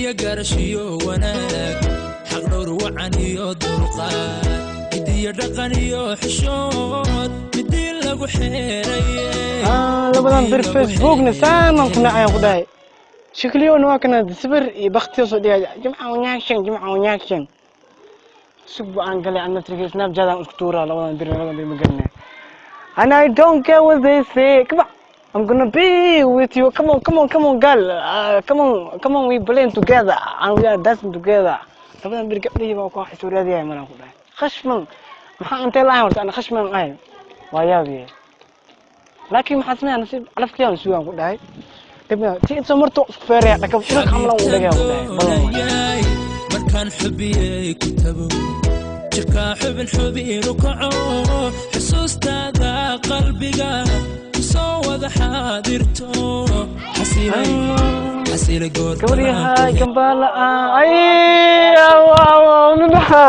Xilkiya garashiyo wanaag, xaq dhowr wacan iyo dulqaad, hidiyo dhaqan iyo xishood, midii lagu xeeraye. Labadan bir Facebookna saaman ku nacayaan ku dhahay. Shikliyoona waa kana sawir iyo baktiyo soo dhigay. Jimca wanaagsan, jimca wanaagsan. Sug aan galay aan naftirkii Snapchat aan isku tuuraa. Labadan bir ma garanay. And I don't care what they say. Come on, I'm gonna be with you. Come on, come on, come on, girl. Come on, come on, we playing together and we are dancing together. Labadan bir gabdhihii baa ku soo raadiyay malan ku dhahay. Khashman maxaa intee lahayn horta? Ana khashman ahay, waa yaabiye, laakiin maxaa sameeyaa? Nasiib calafkiyaan sugaan ku dhahay. Dhibna ti inta marto isku feeraya dhakab dhulka camlan u dhagaya ku dhahay balan waay. Doonayay markaan xubiyey ku tago, jirkaa xubin xubinu kaco, xusuustaada qalbiga kusoo wada xaadirto, xasilay xasilay. Gabaryahay gambaala ay nadaxa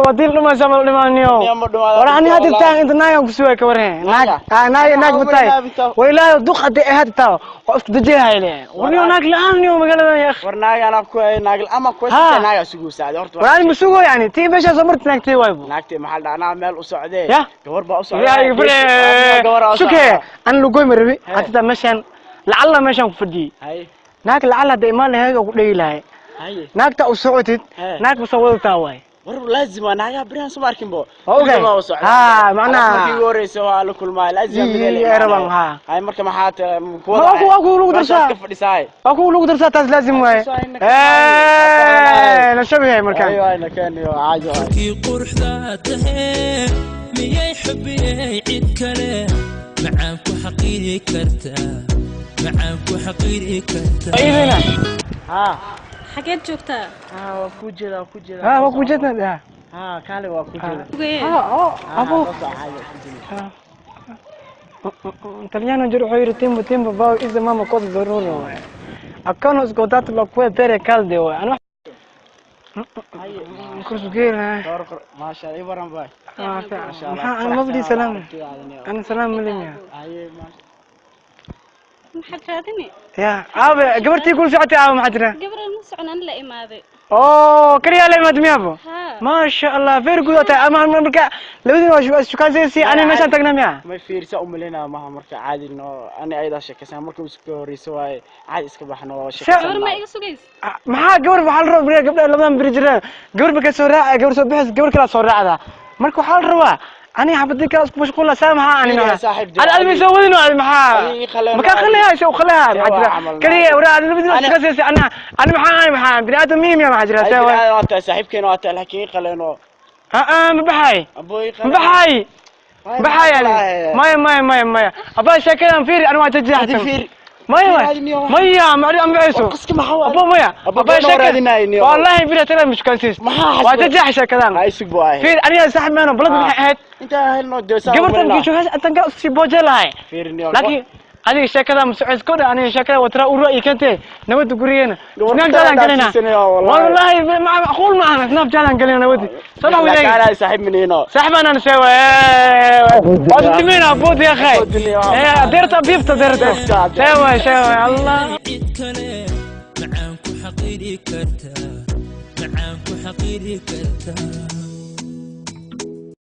wadil dhumaysa ma dhimaaniyo. War ani hadda taan inta naagan ku sugaa ka warhe. Naag naag naag batay wailaahi duq hadii ay hadda taa waa isku dajiyahay le. Warniyo naag la'aan niyo magaalada ya akhi. War naag anaa ku naag ama ku naaga sugu saacday horta. War ani ma sugo, yani tii meesha soo marti naagtay waaybo. Naagtay maxaa la dhahaa, anaa meel u socdee. Ya. Gabar baa u socday. Ya gabar suke an lugoy ma rabi. Hadda meeshan lacalla meeshan ku fadhiyey naag lacalla hadda imaan lahayd oo ku dhegi lahay naagta u socotid. Naag ma soo wadataa waay. War laazim waa naagaha berihan soo arkin bo. Waa ogahay. Ha, macnaha- markii ugu horeysa waa la kulmaay laazim. Ii, rabaan, ha. Hay, marka maxaa ta Ma waa ku lagu darsaa. Ka fadhisaay. Waa kuwa lagu darsaa, taas laazim waaye. La shabihay markaan. Ayo ayna keeniyo caadi waay. Kii quruxda tahee, miyay xubiyey cid kale macaan ku xaqiiri kartaa? Macaan ku xaqiiri kartaa? Idina. Ha. Xageed joogtaa? Ha, waa ku jeeda, waa ku jeeda. Ha, waa ku jeedna. Ha, kaale, waa ku jeeda. Sugayee. Ha, oo abo Italiano jiro wuxuu yidhi tempo tempo bao isa mama cosa doruro waay akano sgodato la kue bere calde waay ana kursugeela. Maasha Allah, ibaran bay. Maxaa ana mabdi salaam, ana salaam malimiya. Haye, maasha. Maxaad raadini? Ya aabe, gabartii kula socotay aabe, maxaa jira? Gabadhan ma socon, an la imaaday. Oo kaliyaa la imaad miyaabo? Ha. Maasha Allah, very good. Tahay ama marka labadiina waa shukaansanaysi, ani meeshaan tagnaa miya? Ma fiirsa u malaynaa maha, marka caadi no ani ayadaa sheekaysan marka iska horeysa waaye, caadi iska baxno waa Gabar ma sheekaysan. iga sugays? Maxaa gabar? Waxaa la rabaa gabdha labadan beri jiraan, gabar ba ka soo raaca, gabar soo bixis, gabar kalaa soo raacda. Marka waxaa la rabaa ani xabadii kala isku mashquula saa maxaa ani Fiiriya saaxiib. Ani adi soo wadin adi maxaa? Adiga khaleen. Makaa khaleha se khaleha See maxaa waa jira? camal. Kaliya waraa adi labadiina Ani- isku kasaysa. Ana maxaa ani maxaa bini aadam miim ya maxaa jira? See waa waa tahay saaxiibkeena, waa tahay, laakiin qaleeno. Ma baxay. Aboy. Ma baxay, baxay yani. Maya, maya, maya, maya, abaa sheekadan fiiri, ani waa jajaxsan. Fiiri. Maya, maya, ma ma baxayso. Qaski maxaa waa? Abo maya. Abo abaa been raadinaayo niyo. Wallahi bira tala mushkansis. Maxaa waa jajax sheekadan. Hay, sug buu ahay. Fiir, aniga saaxib maano balad maxay ahayd? Intaa helno dee saa. Gabartan kisho intan ka sii booje lahay. Fiiri niyo. Laakiin adiga sheekada ma socoys ko dhan, aniga sheekada watara u ra'yi keentee nabadda gurigeena Gabar Snapchat aan galinaa. dhaafsiisanaya, wallahi. Wallahi macquul ma aha, Snapchat aan galinaa nabaddi soo dhaw laakiin ilayga. anaa saaxiib minino. saaxib anaan sheego waad timina bood ya akhay. Deerta biifta deerta sheego sheego Allah. Cid kale macaan ku xaqiiri kartaa? Macaan ku xaqiiri kartaa?